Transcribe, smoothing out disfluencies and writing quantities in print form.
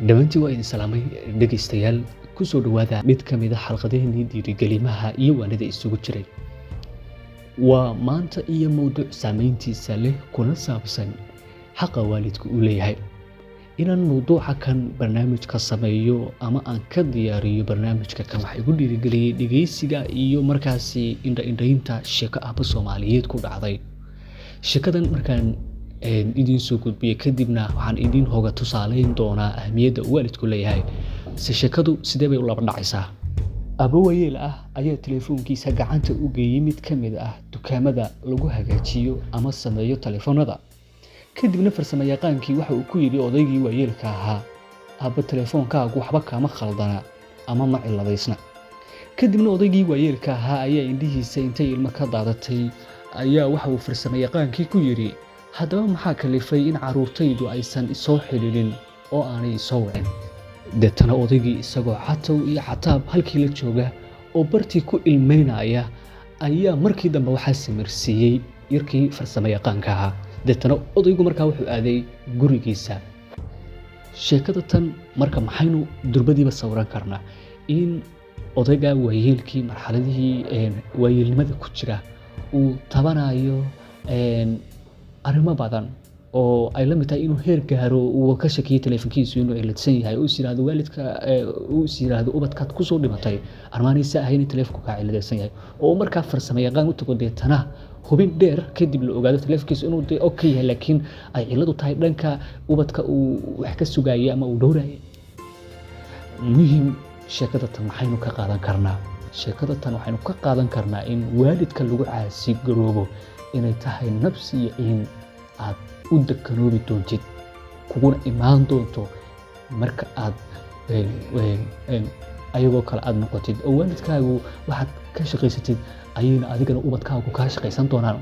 Dhammaantiin waa idin salaamay dhegaystayaal. Kusoo dhowaada mid ka mid a xalqadaheenii dhiirigelimaha iyo waanida isugu jiray. Waa maanta iyo mowduuc saameyntiisa leh, kuna saabsan xaqa waalidku uu leeyahay. Inaan mowduuca kan barnaamijka sameeyo ama aan ka diyaariyo barnaamijka kan waxaa igu dhiirigeliyey dhegeysiga iyo markaasi indha-indhaynta sheeko aabba Soomaaliyeed ku dhacday. Sheekadan markaan idiin soo gudbiyey kadibna waxaan idiin hoga tusaaleyn doonaa ahmiyadda uu waalidku leeyahay. Se sheekadu sidee bay u laba dhacaysaa? Aabbo waayeel ah ayaa telefoonkiisa gacanta u geeyey mid ka mid ah dukaamada lagu hagaajiyo ama sameeyo telefoonada. Kadibna farsamayaqaankii waxa uu ku yidhi odaygii waayeelka ahaa, "Aabba, telefoonkaagu waxba kama khaldana ama ma ciladaysna." Kadibna odaygii waayeelka ahaa ayaa indhihiisa intay ilmo ka daadatay ayaa waxa uu farsamayaqaankii ku yidhi, "Haddaba maxaa kalifay in carruurtaydu aysan isoo xidhiidhin oo aanay isoo wicin?" Deetana odaygii isagoo catow iyo cataab halkii la jooga oo bartii ku ilmeynaya ayaa markii dambe waxaa samirsiiyey yarkii farsamayaqaanka ahaa. Deetana odaygu markaa wuxuu aaday gurigiisa. Sheekada tan marka maxaynu durbadiiba sawiran karnaa? In odayga waayeelkii marxaladihii waayeelnimada ku jira uu tabanayo arrimo badan oo ay la mid tahay inuu heer gaaro uu ka shakiyay teleefankiisu inuu ciladsan yahay, uu is yiraahdo waalidka, uu is yiraahdo ubadkaad kusoo dhimatay armaanaysa ahayn in teleefanku kaa ciladaysan yahay, oo markaa farsamo yaqaan u tago. Deetana hubin dheer kadib la ogaado teleefankiisu inuu dee okay yahay, laakiin ay ciladu tahay dhanka ubadka uu wax ka sugayay ama uu dhowrayay. Muhim, sheekada tan maxaynu ka qaadan karnaa? Sheekada tan waxaynu ka qaadan karnaa in waalidka lagu caasi garoobo inay tahay nabsi iyo in aad u dekanoobi doontid, kuguna imaan doonto marka aad ayagoo kale aad noqotid, oo waalidkaagu waxaad ka shaqaysatid ayayna adigana ubadkaagu kaa shaqaysan doonaan.